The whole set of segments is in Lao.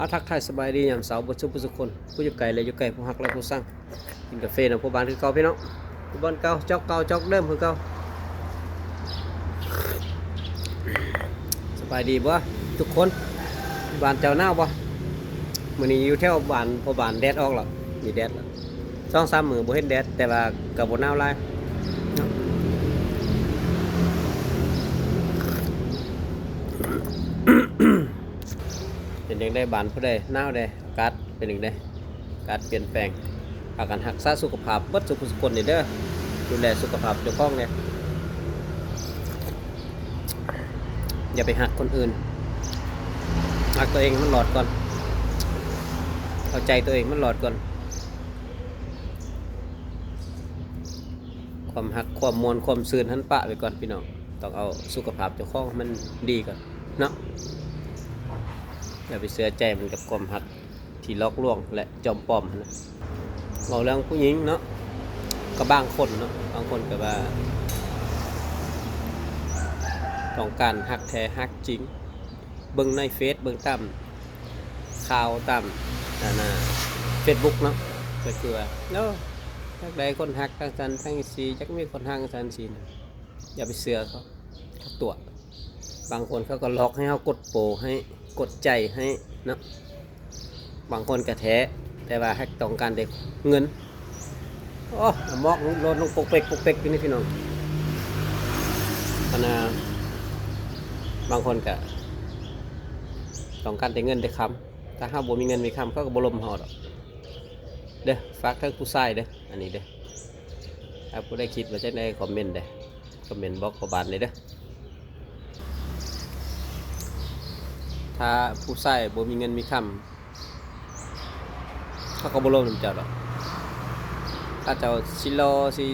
ເອົາ ທັກທາຍສະບາຍດີຍາມເຊົ້າເບິດສູ່ຜູ້ສູ່ຄົນ, ຜູ້ຢູ່ໄກ ແລະ ຢູ່ໃກ້, ຜູ້ຮັກ ແລະ ຜູ້ຊັງ. ກິນກາເຟນຳພໍ່ບ້ານຄືເກົ່າພີ່ນ້ອງ, ຢູ່ບ່ອນເກົ່າ, ຈອກເກົ່າ, ຈອກເດີມຄືເກົ່າ. ສະບາຍດີບໍ່ທຸກຄົນ? ບ້ານເຈົ້າໜາວບໍ່? ມື້ນີ້ຢູ່ແຖວບ້ານພໍ່ບ້ານແດດອອກແລ້ວ, ມີແດດແລ້ວ. ສອງສາມມື້ບໍ່ເຫັນແດດ, ແຕ່ວ່າກໍບໍ່ໜາວຫຼາຍເນາະ. ເປັນຈັ່ງໃດບ້ານຜູ້ໃດ? ໜາວເດ້. ອາກາດເປັນຈັ່ງໃດ? ອາກາດປ່ຽນແປງ. ພາກັນຮັກສາສຸຂະພາບເບິດສູ່ຜູ້ສູ່ຄົນເດີ, ດູແລສຸຂະພາບເຈົ້າຂອງເດີ. ຢ່າໄປຮັກຄົນອື່ນ, ຮັກຕົວເອງໃຫ້ມັນລອດກ່ອນ, ເອົາໃຈຕົວເອງໃຫ້ມັນລອດກ່ອນ. ຄວາມຮັກ, ຄວາມມ່ວນ, ຄວາມຊື່ນຫັ້ນປະໄວ້ກ່ອນພີ່ນ້ອງ, ຕ້ອງເອົາສຸຂະພາບເຈົ້າຂອງໃຫ້ມັນດີກ່ອນເນາະ. ຢ່າໄປເຊື່ອໃຈມັນກັບຄວາມຮັກທີ່ຫຼອກລວງ ແລະ ຈອມປອມຫັ້ນນະ. ເວົ້າເລື່ອງຜູ້ຍິງເນາະ, ກໍບາງຄົນເນາະ, ບາງຄົນກໍວ່າຕ້ອງການຮັກແທ້ຮັກຈິງ, ເບິ່ງໃນເຟສ, ເບິ່ງຕາມຂ່າວ, ຕາມ ອັນນ່າ ເຟສບຸກເນາະ, ກໍຄືວ່າ ໂອ້ ຢາກໄດ້ຄົນຮັກຈັ່ງຊັ້ນຈັ່ງຊີ້, ຢາກມີຄົນຮັກຈັ່ງຊັ້ນຈັ່ງຊີ້. ຢ່າໄປເຊື່ອເຂົາ, ເຂົາຕົວະ. ບາງຄົນເຂົາກໍຫຼອກໃຫ້ເຮົາກົດໂປໃຫ້, ກົດໃຈໃຫ້ເນາະ. ບາງຄົນກໍແທ້, ແຕ່ວ່າຮັກຕ້ອງການແຕ່ເງິນ. ໂອ້ ໝອກລົດລົງປົກເປັກປົກເປັກຢູ່ນີ້ພີ່ນ້ອງ. ອັນນ່າ ບາງຄົນກໍຕ້ອງການແຕ່ເງິນແຕ່ຄຳ. ຖ້າເຮົາບໍ່ມີເງິນມີຄຳ, ເຂົາກໍບໍ່ລົມເຮົາດອກເດີ. ຝາກເຖິງຜູ້ຊາຍເດີ, ອັນນີ້ເດີ. ຖ້າຜູ້ໃດຄິດວ່າຈັ່ງໃດ ຄອມເມັນເດີ, ຄອມເມັນບອກພໍ່ບ້ານເລີຍເດີ. ຖ້າຜູ້ຊາຍບໍ່ມີເງິນມີຄຳ, ເຂົາກໍບໍ່ລົມນຳເຈົ້າດອກ. ຖ້າເຈົ້າຊິຫຼໍ່ຊິ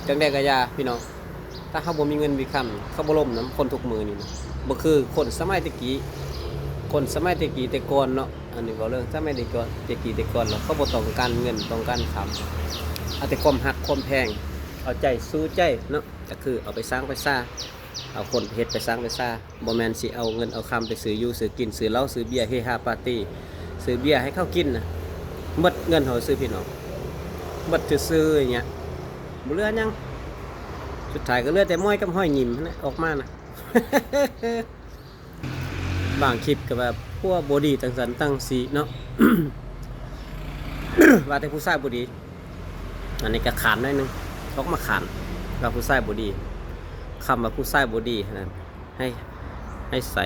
ຈັ່ງໃດກໍຢ່າພີ່ນ້ອງ, ຖ້າເຮົາບໍ່ມີເງິນມີຄຳ, ເຂົາບໍ່ລົມນຳຄົນທຸກມື້ນີ້ນະ. ບໍ່ຄືຄົນສະໄໝແຕ່ກີ້, ຄົນສະໄໝແຕ່ກີ້ແຕ່ກ່ອນເນາະ. ອັນນີ້ເວົ້າເລື່ອງສະໄໝແຕ່ກ່ອນ, ແຕ່ກີ້ແຕ່ກ່ອນເນາະ, ເຂົາບໍ່ຕ້ອງການເງິນ, ຕ້ອງການຄຳ. ເອົາແຕ່ຄວາມຮັກຄວາມແພງ, ເອົາໃຈສູ່ໃຈເນາະ, ກໍຄືເອົາໄປສ້າງໄປສາ, ເອົາຄົນໄປເຮັດໄປສ້າງໄປສາ. ບໍ່ແມ່ນຊິເອົາເງິນເອົາຄຳໄປຊື້ຢູ່ຊື້ກິນ, ຊື້ເຫຼົ້າຊື້ເບຍ, ເຮຮາປາຕີ, ຊື້ເບຍໃຫ້ເຂົາກິນນະ. ໝົດເງິນເຮົາຊື່ພີ່ນ້ອງ, ໝົດຊື່ໆ ຢ່າງເງຍ, ບໍ່ເຫຼືອຫຍັງ. ສຸດທ້າຍກໍເຫຼືອແຕ່ໝອຍກັບຮອຍຍິ້ມຫັ້ນແຫຼະອອກມານະ. ບາງຄລິບກໍແບບຜົວບໍ່ດີຈັ່ງຊັ້ນຈັ່ງຊີ້ເນາະ, ວ່າແຕ່ຜູ້ຊາຍບໍ່ດີ. ອັນນີ້ກໍຂານໜ້ອຍໜຶ່ງ, ອອກມາຂານວ່າຜູ້ຊາຍບໍ່ດີ. ຄຳວ່າຜູ້ຊາຍບໍ່ດີຫັ້ນນະ, ໃຫ້, ໃຫ້ໃສ່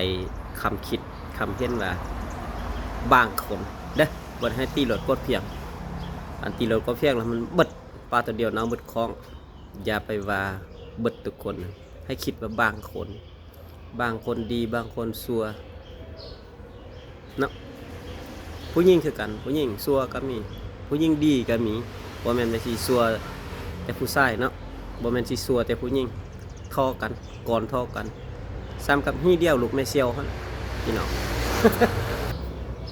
ຄຳຄິດຄຳເຫັນວ່າບາງຄົນເດີ້, ບໍ່ໄດ້ໃຫ້ຕີໂລດກົດພຽງ. ອັນຕີໂລດກົດພຽງແລ້ວມັນເບິດ, ປາໂຕດຽວເນົ່າເບິດຄອງ. ຢ່າໄປວ່າເບິດທຸກຄົນ, ໃຫ້ຄິດວ່າບາງຄົນ. ບາງຄົນດີ, ບາງຄົນຊົ່ວເນາະ. ຜູ້ຍິງຄືກັນ, ຜູ້ຍິງຊົ່ວກໍມີ, ຜູ້ຍິງດີກໍມີ. ບໍ່ແມ່ນວ່າຊິຊົ່ວແຕ່ຜູ້ຊາຍເນາະ, ບໍ່ແມ່ນຊິຊົ່ວແຕ່ຜູ້ຍິງ. ທໍ່ກັນ, ກ່ອນທໍ່ກັນ, ສ່ຳກັບຮີດຽວລູກແມ່ສ່ຽວຫັ້ນ ພີ່ນ້ອງ.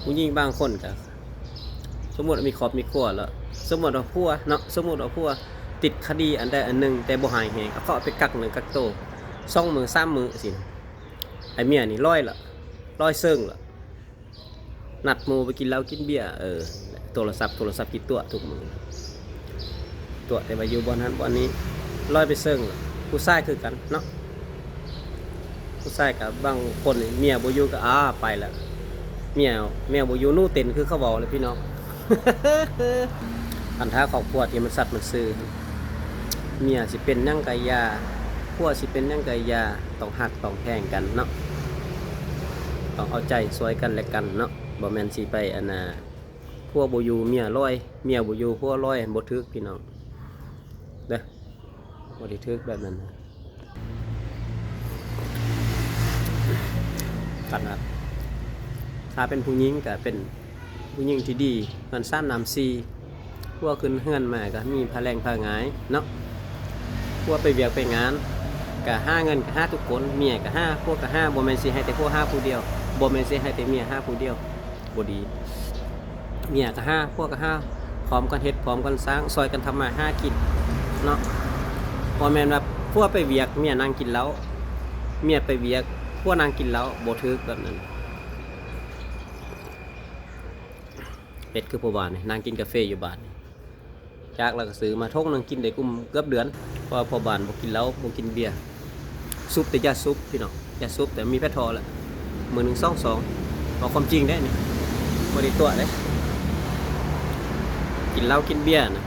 ຜູ້ຍິງບາງຄົນກໍ ສົມມຸດມີຄອບມີຄົວແລ້ວ, ສົມມຸດວ່າຜົວເນາະ, ສົມມຸດວ່າຜົວຕິດຄະດີອັນໃດອັນໜຶ່ງ ແຕ່ບໍ່ຮ້າຍແຮງ, ເອົາເຂົາໄປກັກເນື້ອກັກໂຕ ສອງມື້ສາມມື້ຊີ້ນະ, ໄອ້ເມຍນີ້ລອຍລະ, ລອຍເຊິ່ງລະ, ນັດໝູ່ໄປກິນເຫຼົ້າກິນເບຍ, ເອີ, ໂທລະສັບ, ໂທລະສັບກິນຕົວະທຸກມື້. ຕົວະແຕ່ວ່າຢູ່ບ່ອນນັ້ນບ່ອນນີ້, ລອຍໄປເຊິ່ງ. ຜູ້ຊາຍຄືກັນເນາະ, ຜູ້ຊາຍກໍບາງຄົນນີ້ເມຍບໍ່ຢູ່ກໍ ອາ ໄປລະ, ເມຍ, ເມຍບໍ່ຢູ່ໜູເຕັ້ນ ຄືເຂົາເວົ້າແຫຼະພີ່ນ້ອງ. ອັນຖ້າຄອບຄົວທີ່ມັນສັດມັນຊື່, ເມຍຊິເປັນຫຍັງກໍຢ່າ, ຜົວຊິເປັນຫຍັງກໍຢ່າ, ຕ້ອງຮັກຕ້ອງແພງກັນເນາະ, ຕ້ອງເອົາໃຈຊ່ວຍກັນແລະກັນເນາະ. ບໍ່ແມ່ນຊິໄປ ອັນນ່າ ຜົວບໍ່ຢູ່ເມຍລອຍ, ເມຍບໍ່ຢູ່ຜົວລອຍ, ບໍ່ຖືກພີ່ນ້ອງເດີ້, ບໍ່ໄດ້ຖືກແບບນັ້ນນະ. ຄັນວ່າຖ້າເປັນຜູ້ຍິງກໍເປັນຜູ້ຍິງທີ່ດີ, ເຮືອນຊານນ້ຳສີ່, ຜົວຂຶ້ນເຮືອນມາກໍມີຜ້າແລງຜ້າງາຍເນາະ. ຜົວໄປວຽກໄປງານກໍຫາເງິນກໍຫາທຸກຄົນ, ເມຍກໍຫາ, ຜົວກໍຫາ, ບໍ່ແມ່ນຊິໃຫ້ແຕ່ຜົວຫາຜູ້ດຽວ, ບໍ່ແມ່ນຊິໃຫ້ແຕ່ເມຍຫາຜູ້ດຽວ. ບໍ່ດີ. ເມຍກໍຫາ, ຜົວກໍຫາ, ພ້ອມກັນເຮັດ, ພ້ອມກັນສ້າງ, ຊ່ອຍກັນທຳມາຫາກິນເນາະ. ບໍ່ແມ່ນວ່າຜົວໄປວຽກ ເມຍນັ່ງກິນເຫຼົ້າ, ເມຍໄປວຽກ ຜົວນັ່ງກິນເຫຼົ້າ, ບໍ່ຖືກແບບນັ້ນ. ເຮັດຄືພໍ່ບ້ານນີ້ ນັ່ງກິນກາເຟຢູ່ບ້ານນີ້ ຈາກແລ້ວກໍຊື້ມາຖົງໜຶ່ງ ກິນໄດ້ກຸມເກືອບເດືອນ ເພາະວ່າພໍ່ບ້ານບໍ່ກິນເຫຼົ້າ ບໍ່ກິນເບຍ ສູບແຕ່ຢາສູບພີ່ນ້ອງ ຢາສູບ ແຕ່ມີແພັດທໍແຫຼະ ມື້ໜຶ່ງສອງຊອງ. ເວົ້າຄວາມຈິງເດ້ນີ້ ບໍ່ໄດ້ຕົວະເດ້ ກິນເຫຼົ້າກິນເບຍນະ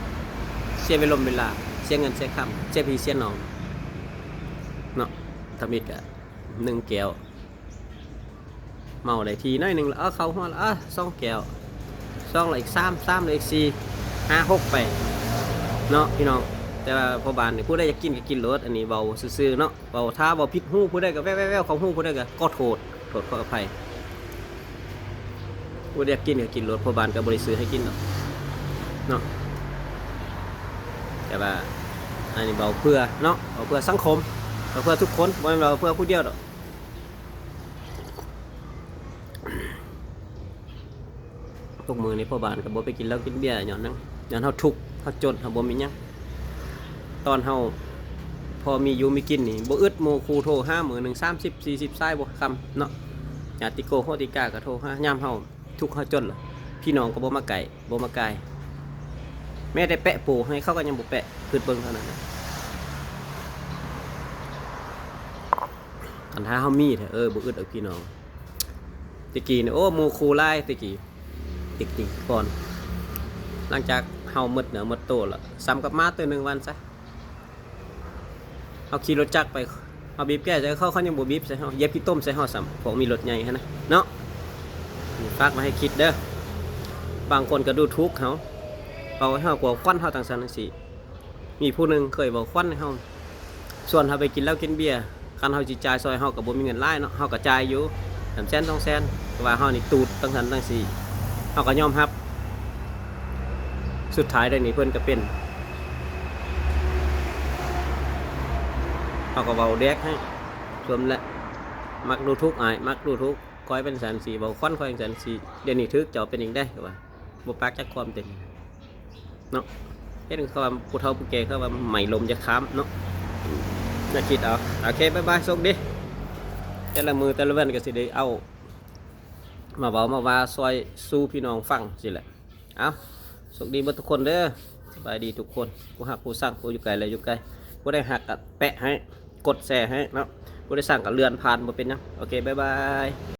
ເສຍເວລົມເວລາ ເສຍເງິນເສຍຄຳ ເສຍພີ່ເສຍນ້ອງເນາະ. ທຳອິດກະໜຶ່ງແກ້ວ ເມົາໄດ້ທີໜ້ອຍໜຶ່ງລະ ເອົາເຂົ້າຫົວລະ ເອົາສອງແກ້ວ ສອງລະອີກສາມ ສາມລະອີກສີ່ ຫ້າ ຫົກໄປເນາະພີ່ນ້ອງ. ແຕ່ວ່າພໍ່ບ້ານນີ້ ຜູ້ໃດຢາກກິນກໍກິນໂລດ ອັນນີ້ເວົ້າຊື່ໆເນາະ ເວົ້າຖ້າເວົ້າຜິດຫູຜູ້ໃດກໍແວ່ວໆໆ ເຂົ້າຫູຜູ້ໃດກໍຂໍໂທດ ໂທດຂໍອະໄພ. ຜູ້ໃດຢາກກິນກໍກິນໂລດ ພໍ່ບ້ານກໍບໍ່ໄດ້ຊື້ໃຫ້ກິນດອກເນາະ. ແຕ່ວ່າອັນນີ້ເວົ້າເພື່ອເນາະ ເວົ້າເພື່ອສັງຄົມ ເວົ້າເພື່ອທຸກຄົນ ບໍ່ແມ່ນວ່າເພື່ອຜູ້ດຽວດອກ. ທຸກມື້ນີ້ພໍ່ບ້ານກໍບໍ່ໄປກິນເຫຼົ້າກິນເບຍ ຍ້ອນຫຍັງ? ຍ້ອນເຮົາທຸກ ເຮົາຈົນ ເຮົາບໍ່ມີຫຍັງ. ຕອນເຮົາພໍມີຢູ່ມີກິນນີ້ ບໍ່ອຶດ ໝູ່ຄູ່ໂທຫາ ມື້ໜຶ່ງສາມສິບສີ່ສິບສາຍບໍ່ຄ່ຳເນາະ. ຍາດຕິໂກໂຫຕິກາກໍໂທຫາ ຍາມເຮົາທຸກເຮົາຈົນລະ ພີ່ນ້ອງກໍບໍ່ມາໃກ້ ບໍ່ມາກາຍ ແມ້ແຕ່ແປະໂປໃຫ້ເຂົາກໍຍັງບໍ່ແປະ ຄິດເບິ່ງເທົ່ານັ້ນນະ. ຄັນຖ້າເຮົາມີແທ້ ເອີ ບໍ່ອຶດດອກພີ່ນ້ອງ. ແຕ່ກີ້ນີ້ ໂອ້ ໝູ່ຄູ່ຫຼາຍແຕ່ກີ້ ແຕ່ກີ້ກ່ອນ. ຫຼັງຈາກເຮົາໝົດເນື້ອໝົດໂຕລະ ສ່ຳກັບໝາໂຕໜຶ່ງວ່າຊັ້ນຊະ. ເຮົາຂີ່ລົດຈັກໄປ ເຮົາບີບແກໃສ່ເຂົາ ເຂົາຍັງບໍ່ບີບໃສ່ເຮົາ ຢຽບຂີ້ຕົມໃສ່ເຮົາຊ້ຳ ພວກມີລົດໃຫຍ່ຫັ້ນນະເນາະ. ຝາກມາໃຫ້ຄິດເດີ ບາງຄົນກໍດູຖູກເຮົາ ເວົ້າໃຫ້ເຮົາກວນເຮົາຈັ່ງຊັ້ນຈັ່ງຊີ້. ມີຜູ້ໜຶ່ງເຄີຍເວົ້າຄວັນໃຫ້ເຮົາ ຊວນເຮົາໄປກິນເຫຼົ້າກິນເບຍ ຄັນເຮົາຊິຈ່າຍຊ່ອຍ ເຮົາກໍບໍ່ມີເງິນຫຼາຍເນາະ ເຮົາກໍຈ່າຍຢູ່ສາມແສນ ສອງແສນ ແຕ່ວ່າເຮົານີ້ຕູດຈັ່ງຊັ້ນຈັ່ງຊີ້ ເຮົາກໍຍອມຮັບ. ສຸດທ້າຍໄດ້ນີ້ເພິ່ນກໍເປັນ ເຮົາກໍເວົ້າແດກໃຫ້ ສົມແຫຼະ ມັກດູຖູກອ້າຍ ມັກດູຖູກ ຂ້ອຍເປັນຊັ້ນຊີ້ ເວົ້າຄວັນຂ້ອຍຈັ່ງຊັ້ນຊີ້ ດຽວນີ້ຖືກເຈົ້າເປັນຫຍັງໄດ໋ ກໍວ່າ ບໍ່ປາກຈັກຄວາມເປັນເນາະ. ເຫັນເຂົາວ່າຜູ້ເຖົ້າຜູ້ແກ່ເຂົາວ່າໄໝ້ລົມຢ່າຂ້າມເນາະ ອືມ ຢ່າຄິດເອົາ. ໂອເຄ ບາຍບາຍ ໂຊກດີ. ແຕ່ລະມື້ແຕ່ລະວັນກໍຊິໄດ້ເອົາມາເວົ້າມາວ່າຊ່ອຍສູ່ພີ່ນ້ອງຟັງຊີ້ແຫຼະ. ເອົາ ໂຊກດີເບິດທຸກຄົນເດີ ສະບາຍດີທຸກຄົນ ຜູ້ຮັກຜູ້ຊັງ ຜູ້ຢູ່ໄກແລະຢູ່ໃກ້. ຜູ້ໃດຮັກກໍແປະໃຫ້ ກົດແຊໃຫ້ເນາະ ຜູ້ໃດຊັງກໍເລື່ອນຜ່ານ ບໍ່ເປັນຫຍັງ. ໂອເຄ ບາຍບາຍ.